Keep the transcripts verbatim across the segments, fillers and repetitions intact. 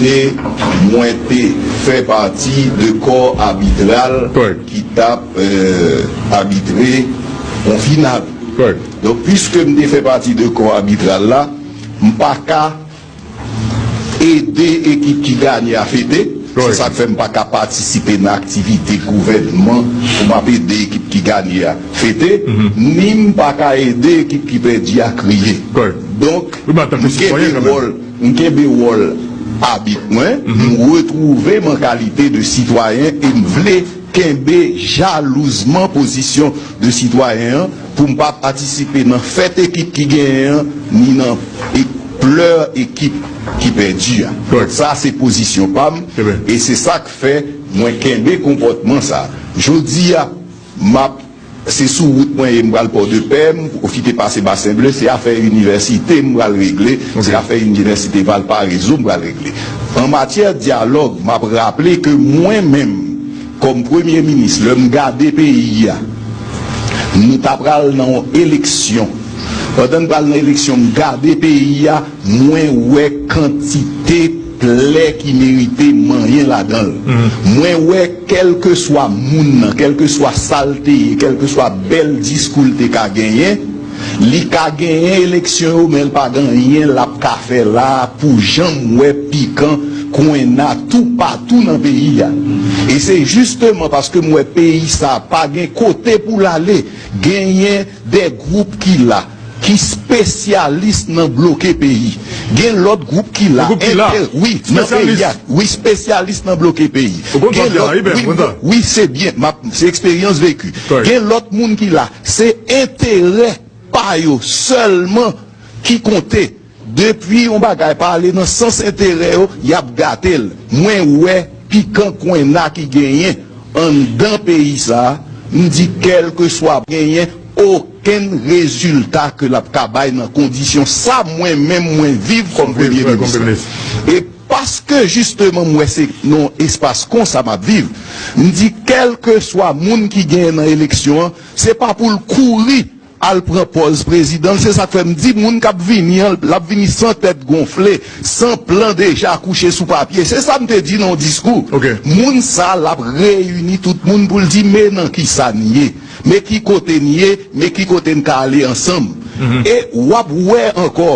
Te, mwen te fè pati de kò abitral ki t ap abitre yon final. Donk, piske m te fè pati de kò abitral la, m pa ka ede ekip ki ganye a fete. Se sa k fè m pa ka patisipe nan aktivite gouvènman pou m ap ede ekip ki ganye a fete, ni m pa ka ede ekip ki pèdi a kriye. Donk, m kenbe wòl, m kenbe wòl abit mwen, m retwouve m an kalite de sitwayen e m vle kenbe jalouzman pozisyon de sitwayen an pou m pa patisipe nan fèt ekip ki genyen an, ni nan e- plè ekip ki pèdi a. Sa se pozisyon pa m e se sa k fè mwen kenbe konpòtman sa. Jodi a, m ap se sou wout mwen ye, m pral Pòdepè, m pwofite pase Basen Ble, se afè inivèsite m pral regle, se afè inivèsite Valparezo m pral regle. An matyè dyalòg, m ap raple ke mwen menm, kòm premye minis, lè m gade peyi a, nou ta pral nan yon eleksyon. Pandan n pral nan eleksyon, m gade peyi a, mwen wè kantite plè ki merite manyen ladan l. Mwen wè kèlkeswa moun nan, kèlkeswa sa l te ye, kèlkeswa bèl diskou l te ka genyen, li ka genyen eleksyon yo, men l pa gen anyen l ap ka fè la pou jan m wè pikan kwenna toupatou nan peyi a. E se jisteman paske m wè peyi sa a pa gen kote pou l ale, genyen de gwoup ki la, ki spesyalis nan bloke peyi. Gen lòt gwoup ki la, wi, nan peyi a, wi, spesyalis nan bloke peyi. Gen lòt, wi, wi, se byen, se eksperyans veki. Gen lòt moun ki la, se enterè pa yo sèlman ki konte. Depi yon bagay pa ale nan sans enterè yo, y ap gate l. Mwen wè pikan kwenna ki genyen anndan peyi sa a, m di kèlkeswa genyen okenn rezilta ke l ap ka bay nan kondisyon sa mwen menm mwen viv kòm premye minis. E paske jisteman m wè se nan espas konsa m ap viv, m di kèlkeswa moun ki genyen nan eleksyon an, se pa pou l kouri al pran pòz prezidan l. Se sa k fè m di moun k ap vini an, l ap vini san tèt gonfle, san plan deja kouche sou papye. Se sa m te di nan yon diskou. Moun sa l ap reyini tout moun pou l di men nan kisa n ye, men ki kote n ye, men ki kote n ka ale ansanm. E w ap wè ankò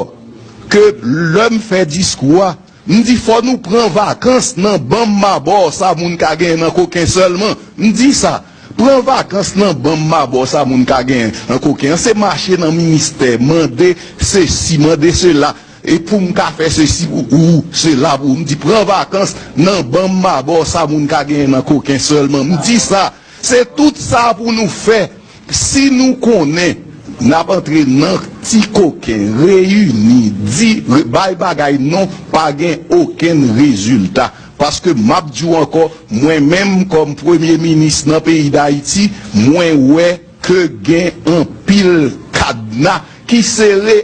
ke lè m fè diskou a, m di fò nou pran vakans nan ban m mabò sa moun ka genyen nan koken sèlman. M di sa. Pran vakans nan ban m mabò sa moun ka genyen nan koken an. Se mache nan ministè, mande sesi, mande sela. E pou m ka fè sesi pou ou, sela pou ou. M di pran vakans nan ban m mabò sa moun ka genyen nan koken sèlman. M di sa. Se tout sa pou nou fè. Si nou konnen n ap antre nan ti koken, reyini, di, bay bagay non, pa gen okenn rezilta. Paske m ap di w ankò, mwen menm kòm premye minis nan peyi Dayiti, mwen wè ke gen anpil kadna ki sere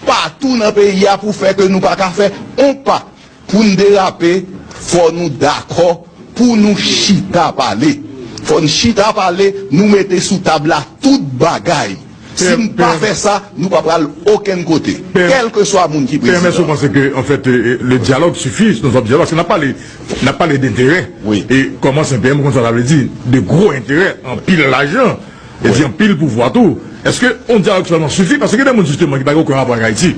patou nan peyi a pou fè ke nou pa ka fè on pa. Pou n derape, fò nou dakò pou nou chita pale. Fò n chita pale, nou mete sou tab la tout bagay. Si n pa fè sa, nou pa pral okenn kote, kèlkeswa moun ki prezidan. P M S, ou panse ke, an fèt, le dialogue suffit dans un dialogue? Paske n ap pale, n ap pale de enterè. E kòman se P M, ou konn sa sa vle di, de gwo enterè, anpil lajan. E di anpil pouvwa tou. Èske yon dyalòg sèlman sifi? Paske gen de moun jisteman ki pa gen okenn rapò ak Ayiti.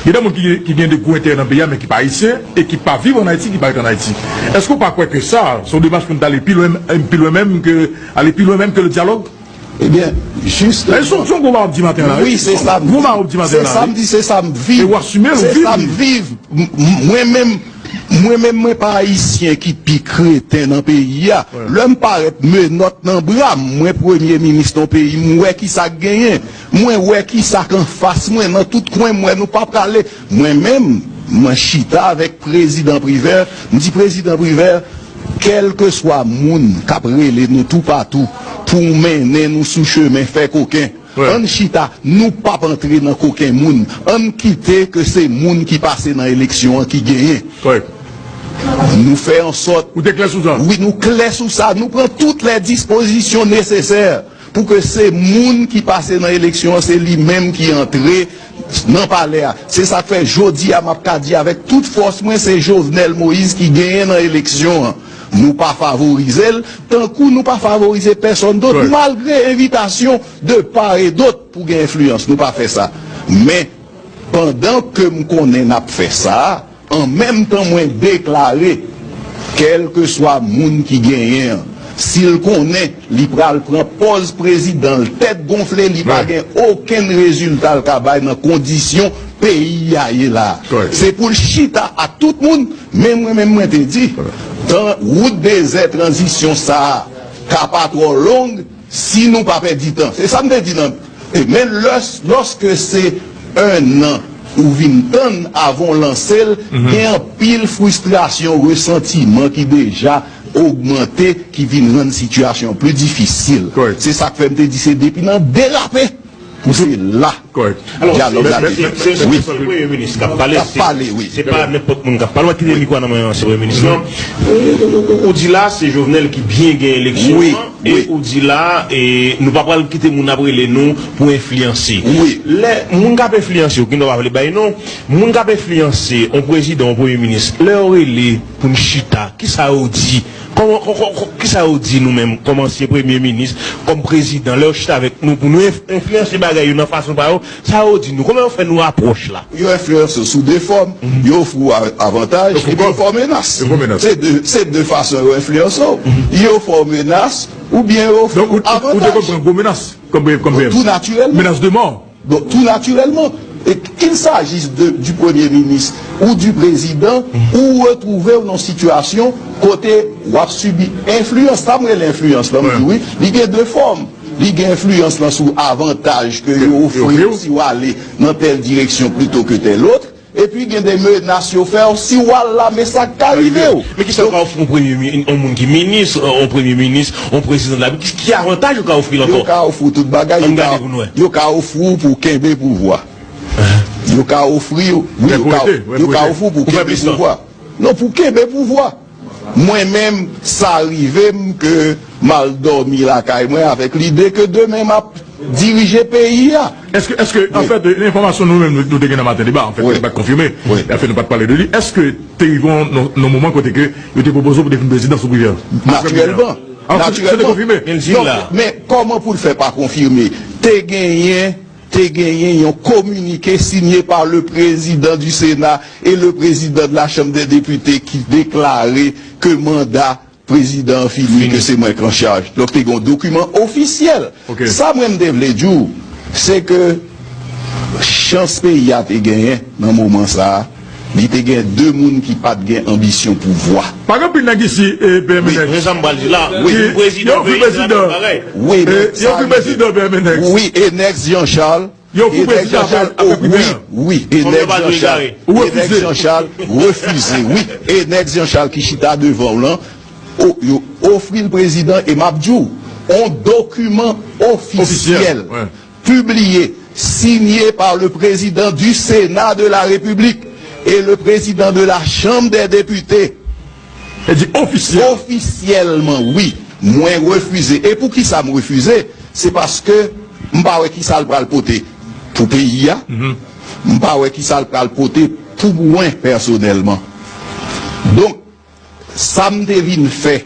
Gen de moun ki, ki gen de gwo enterè nan peyi a, men ki pa ayisyen, e ki pa viv ann Ayiti, ki pa ret ann Ayiti. Èske w pa kwè ke sa, se yon demach pou n t ale pi lwen, pi lwen menm ke, ale pi lwen menm ke le dyalòg? Ebyen, jis. Se yon, se yon gwo bagay w ap di maten an la, wi. Wi, se sa m di. Gwo bagay w ap di maten an la, wi. Se sa m di, se sa m viv. E w asime l, ou viv li. Se sa m viv. M-, m-, mwen menm, mwen menm, mwen pa ayisyen ki pi kreten nan peyi a. Lè m parèt menòt nan bra m, mwen premye minis nan peyi, m wè kisa k genyen. Mwen wè kisa k anfas mwen, nan tout kwen m wè nou pa prale. Mwen menm, mwen chita avèk prezidan Privè, m di, prezidan Privè, kèlkeswa moun k ap rele nou toupatou pou mennen nou sou chemen fè koken, ann chita, nou p ap antre nan koken moun. Ann kite ke se moun ki pase nan eleksyon an ki genyen. Nou fè an sòt. Ou te klè sou sa? Wi, nou klè sou sa. Nou pran tout lè dispozisyon nesesè pou ke se moun ki pase nan eleksyon an, se li menm ki antre nan palè a. Se sa k fè jodi a m ap ka di avèk tout fòs mwen, se Jovenel Moïse ki genyen nan eleksyon an. Nou pa favorize l, tankou nou pa favorize pèsòn dòt, malgre envitasyon de part et d'autre pou gen enfliyans. Nou pa fè sa. Men, pandan ke m konnen n ap fè sa, an menm tan mwen deklare, kèlkeswa moun ki genyen an, si l konnen li pral pran pòz prezidan, l tèt gonfle, li pa gen okenn rezilta l ka bay nan kondisyon peyi a ye la. Se pou l chita ak tout moun, men mwen menm mwen te di, tan wout dezè tranzisyon sa a ka pa twò long, si nou pa pèdi tan. Se sa m te di nan. E men lè, lòske se ennan ou vin tann avan w lanse l, gen anpil fristrasyon, resantiman ki deja ogmante, ki vin rann sitiyasyon pli difisil. Se sa k fè m te di se depi nan derape pou se la dyalòg la te fèt. Wi. K ap pale, wi. Se pa nenpòt moun k ap pale. W ap kite mikwo a nan men ansyen premye minis lan. Ou, ou, ou, ou di la, se Jovenel ki byen gen eleksyon an. E ou di la, e, nou pa pral kite moun ap rele nou pou enfliyanse. Lè moun k ap enfliyanse yo, ki nou pa vle bay non, moun k ap enfliyanse yon prezidan, yon premye minis, lè yo rele pou n chita, kisa yo di? Kòman, kò- kò- kò- kisa yo di nou menm, kòm ansyen premye minis, kòm prezidan, lè yo chita avèk nou pou nou enf- enfliyanse bagay yo nan fason pa yo, sa yo di nou? Kòman yo fè nou apwòch la? Yo enfliyanse w sou de fòm. Yo ofri w a- avantaj epi yo fè w menas. Se de, se de fason yo enfliyanse w. Yo fè w menas oubyen yo ofri w avantaj. Donk, ou, ou, ou te konprann gwo menas kòm, kòm, kòm menas de mò. Donk, tou natirèlman, e qu'il s'agisse de, du premye minis ou du prezidan, ou retwouve w nan sitiyasyon kote w ap sibi enfliyans. Sa m rele enfliyans lan, m di wi, li gen de fòm. Li gen enfliyans lan sou avantaj ke yo ofri w si w ale nan tèl direksyon plito ke tèl lòt. Epi gen de menas yo fè w, si w al la, men sa k ka rive w. Men kisa yo ka ofri yon premye mi- yon moun ki minis, yon premye minis, yon prezidan de la, ki, ki avantaj yo ka ofri l ankò? Yo ka ofri w tout bagay. Ann gade pou n wè. Yo ka ofri w pou kenbe pouvwa. Yo ka ofri w, wi, yo ka, yo ka ofri w pou kenbe pouvwa. Non, pou kenbe pouvwa. Mwen menm, sa rive m ke m al dòmi lakay mwen avèk lide ke demen m ap dirije peyi a. Èske, èske, anfèt, enfòmasyon nou menm, nou, nou te gen nan Maten Deba, anfèt, nou pa t konfime, anfèt, nou pa t pale de li, èske te rive yon, yon, yon moman kote ke yo te pwopoze w pou te vin prezidan sou Privè? Natirèlman. Natirèlman. Se te konfime? Non, men kòman pou l fè pa konfime? Te genyen te genyen yon kominike sinye pa le président du Sénat et le président de la Chambre des députés ki deklare ke manda prezidan an fini, ke se mwen k an chaj. Donk, te gen yon dokiman ofisyèl. Sa mwen m te vle di w, se ke chans peyi a te genyen nan moman sa a, li te gen de moun ki pa t gen anbisyon pouvwa. Pa gen anpil nèg isi, e, P M N X. Wi, men sa m pral di la, wi, prezidan yo ofri peyi, se pa prezidan. Bagay. Wi, e, men yo sa ofri prezidan P M N X. Wi, Enex Jean Charles. Yo ofri prezidan avèk, avèk Privè. Wi, wi, Enex Jean Charles. Ou refize. Enex Jean Charles refize, wi. Enex Jean Charles ki chita devan w lan, o, yo ofri l prezidan, e m ap di w, on dokiman ofisyèl. Ofisyèl, wi. Publié, signé par le président du Sénat de la République et le président de la Chambre des députés. E di ofisyèl. Ofisyèlman, wi. Mwen refize. E poukisa m refize? Se paske m pa wè kisa l pral pote pou peyi a. M pa wè kisa l pral pote pou mwen pèsonèlman. Donk, sa m te vin fè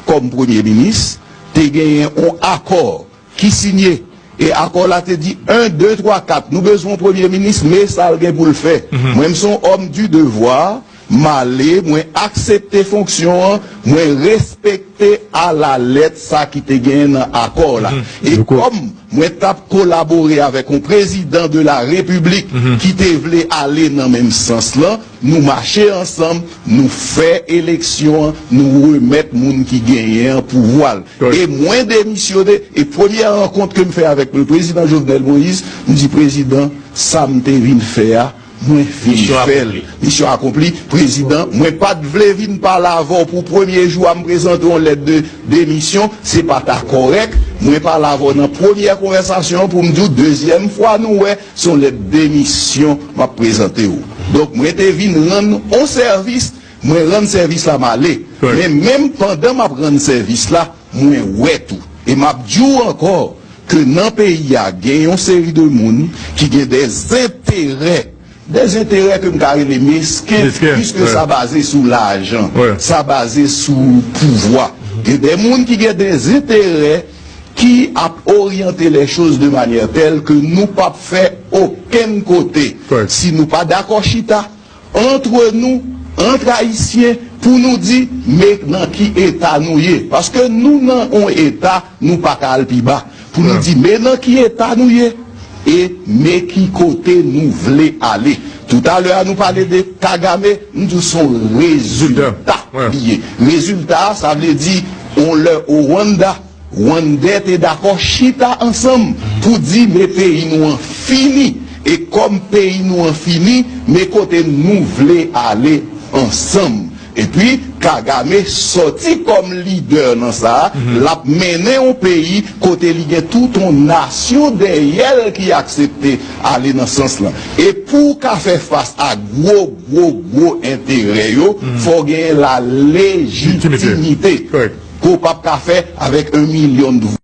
kòm premye minis, te genyen yon akò ki sinye. E akò la te di, en, de, twa, kat, nou bezwen yon premye minis, men sa l gen pou l fè. Mwen, m se yon homme du devoir, m ale, mwen aksepte fonksyon an, mwen respekte alalèt sa ki te genyen nan akò la. E kòm mwen t ap kolabore avèk yon prezidan de la repiblik ki te vle ale nan menm sans lan, nou mache ansanm, nou fè eleksyon an, nou remèt moun ki genyen an pouvwa l. E mwen demisyone, e premyè rankont ke m fè avèk le prezidan Jovenel Moïse, m di, prezidan, sa m te vin fè a, mwen fin fè l. Misyon akonpli. Prezidan, mwen pa t vle vin pale avè w pou premye jou a, m prezante w yon lèt de demisyon, se pa ta kòrèk. Mwen pale avè w nan premyè konvèsasyon an pou m di w, dezyèm fwa nou wè, se yon lèt demisyon m ap prezante w. Donk, mwen te vin rann yon sèvis, mwen rann sèvis la, m ale. Men menm pandan m ap rann sèvis la, mwen wè tou. E m ap di w ankò, ke nan peyi a gen yon seri de moun ki gen de enterè, de enterè ke m ka rele mesken, piske sa baze sou lajan, sa baze sou pouvwa. Gen de moun ki gen de enterè ki ap oryante les choses de manière telle que nou p ap fè okenn kote si nou pa dakò chita antre nou, antre Ayisyen, pou nou di, men nan ki eta nou ye. Paske nou nan yon eta, nou pa ka al pi ba. Pou nou di, men nan ki eta nou ye, e men ki kote nou vle ale. Toutalè a, nou pale de Kagame, m di w se yon rezilta li ye. Rezilta a, sa vle di, yon lè o Rwanda, Rwandè te dakò chita ansanm pou di, men peyi nou an fini. E kòm peyi nou an fini, men kote nou vle ale ansanm. Epi, Kagame sòti kòm lidè nan sa a, l ap mennen yon peyi kote li gen tout yon nasyon dèyè l ki aksepte ale nan sans lan. E pou w ka fè fas a gwo, gwo, gwo enterè yo, fò w genyen la lejitimite ke w p ap ka fè avèk yon milyon de